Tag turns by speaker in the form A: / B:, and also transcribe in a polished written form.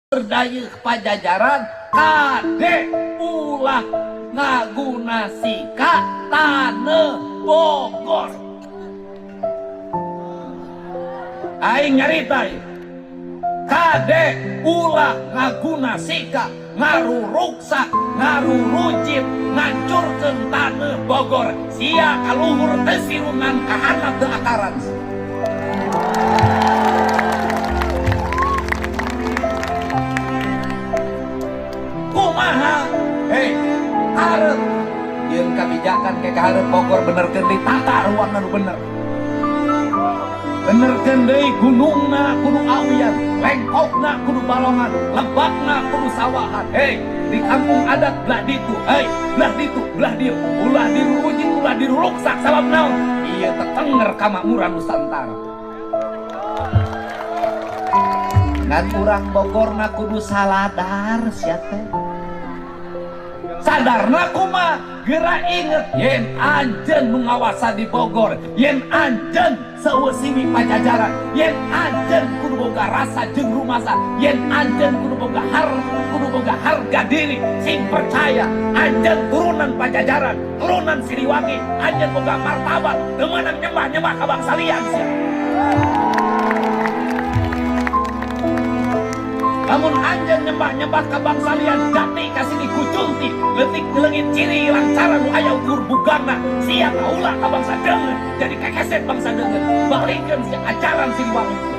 A: Berdayeuh Pajajaran kade ulah ngaguna sika taneuh Bogor. Aing nyarita ieu. Kade ulah ngaguna sika ngaruruksak, ngarurucit, ngancurkeun taneuh Bogor. Sia kaluhur teu sirungan kahandap teu akaran. Kumaha? Hei, hareup yeun kabijakan ke kahareup Bogor benerkeun deui tata ruang anu bener. Benerkeun deui gunungna kudu awian, lengkokna kudu balongan, lebakna kudu sawahan. Hei, di kampung adat belah ditu, hei, belah ditu, belah dieu, ulah dirurujit, ulah diruruksak sabab naon? Ieu tetenger kamakmuran Nusantara. Ngan urang Bogorna kudu saladar sia teh. Sadarna kumaha? Geura inget yen anjeun nu ngawasa di Bogor, yen anjeun seueuh siwi Pajajaran, yen anjeun kudu boga rasa jeung rumasa, yen anjeun kudu boga harga diri, sing percaya anjeun turunan Pajajaran, turunan Siliwangi, anjeun boga martabat, teu meunang nyembah-nyembah ka bangsa lian sia. Lamun anjeun nyembah-nyembah ka bangsa lian jati ka sini kucunti, leutik leungit ciri lancaran nu aya ukur bugana, sia kaula ka bangsa deungeun, jadi kekeset bangsa deungeun, balikeun sia ajaran Siliwangi.